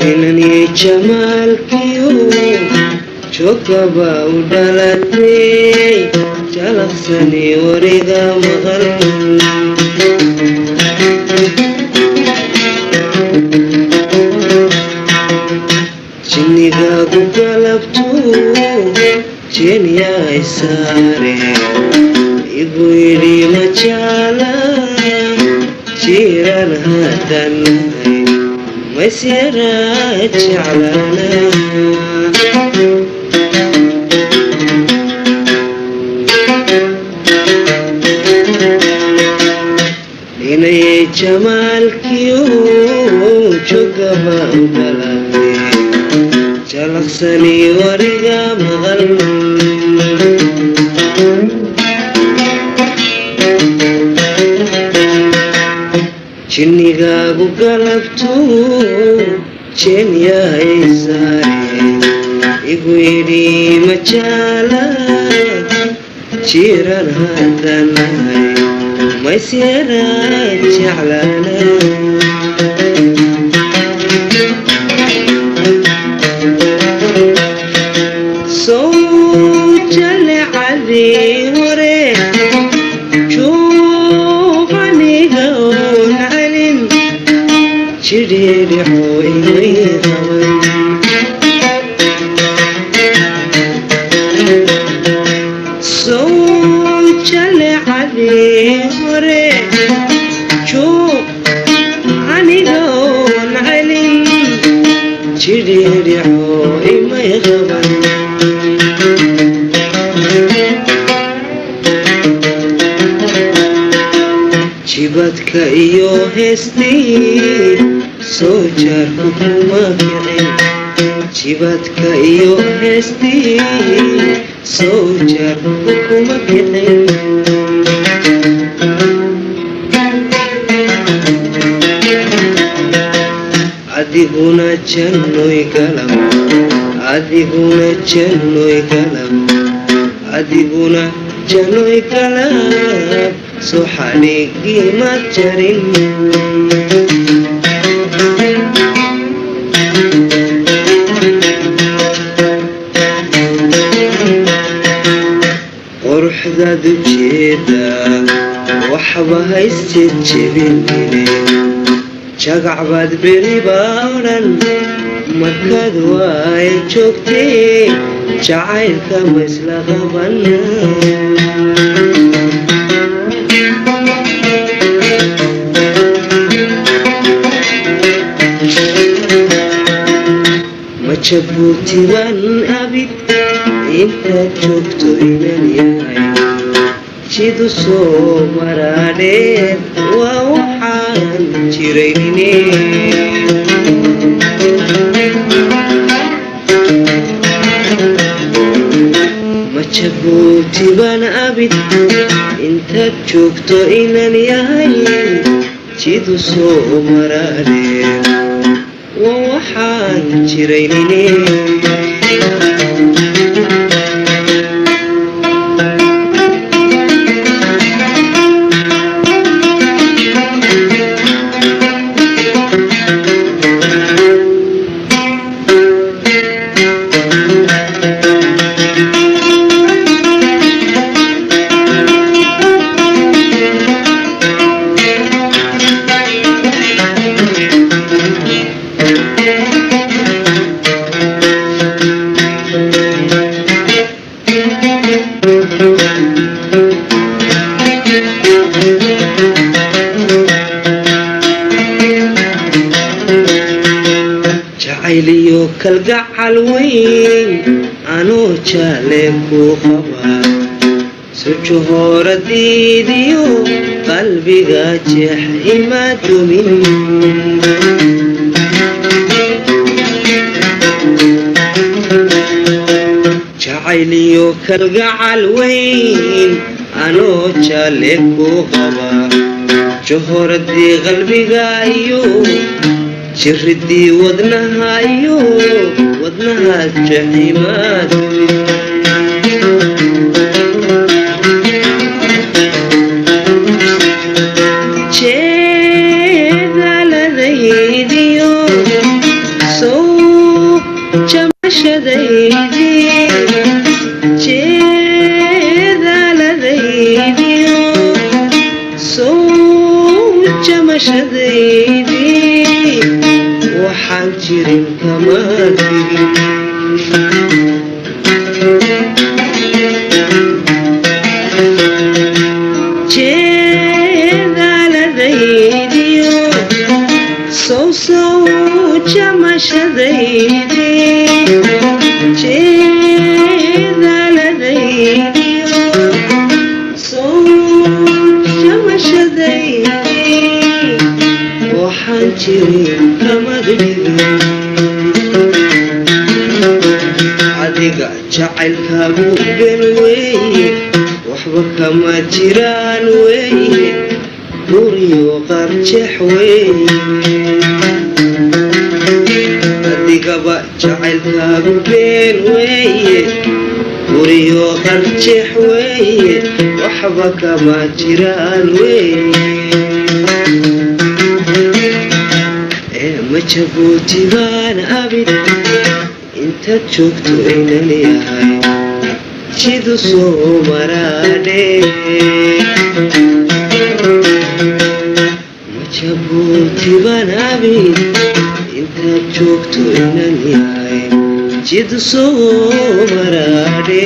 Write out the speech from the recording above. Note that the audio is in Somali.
Inani jamaalkiyo joogaba u dhalatay, jalaqsani wariga maqal. Jinnigaagu galabtu jeenyaay saare, igu yidhi majaala jiran haddanahay maysyaraa jeclaana. Inay jamaalkiyo jogaba u dhalatay, jalaqsani wariga maqal. Jinnigaagu galabtu jeenyahay saare, igu yidhi majaala jiran haddanahay maysyaraa jeclaana. Sow jalecadii hore juuqaniga oon celin, jidhiidhixo imay qaban. Sow jalecadii hore juuq aniga oon celin, jidhiidhixo imay qaban. Jibadka iyo heestii soo jaarku kuma kicin, jibadka iyo heestii soo jaarku kuma kicin. Adiguna jannoy galab, adiguna jannoy galab, adiguna jannoy galab, soo xadhigii ma jarin. Quruxdaad ujeeda waxba haysteed jebinine, jagac baad beriba odhan markaad waaya joogtee, jacaylka ma isla qabana. Majabuuti baan abid intaad joogto inan yahay, jidu soo maraadheer waa waxaan jiraynine. Majabuuti baan abid intaad joogto inan yahay, jidu soo maraadheer waa waxaan jiraynine. Jacayliyo kalgacal weyn anuu jaale ku qabaa, sujuhooradiidiyo qalbiga jeex ima dumin. Jacayliyo kalgacal weyn Anoo jaale ku qaba, johoradii qalbiga iyo jiridii wadnaha iyo wadnaha jeximaad. Jeedaladaydiyo sow jamashadaydii, jeedaladaydiyo sow jamashadaydii, waxaan jirin kama tegin. Jeedaladaydiyo sow sow jamashadaydii, jeedaladaydiyo sow jamashadaydii, waxaan jirin kama dhigin. Adiga jacaylkaagu been weeye, waxba kama jiraan weeye, guryo qarjeex weeye. Adigaba jacaylkaagu been weeye, guryo qarjeex weeye, waxba kama jiraan weeye. Ee ma Jabuuti baan abid intaad joogto inan yahay jidu soo maraadhe? Ma Jabuuti baan abid intaad joogto inan yahay jidu soo maraadhe?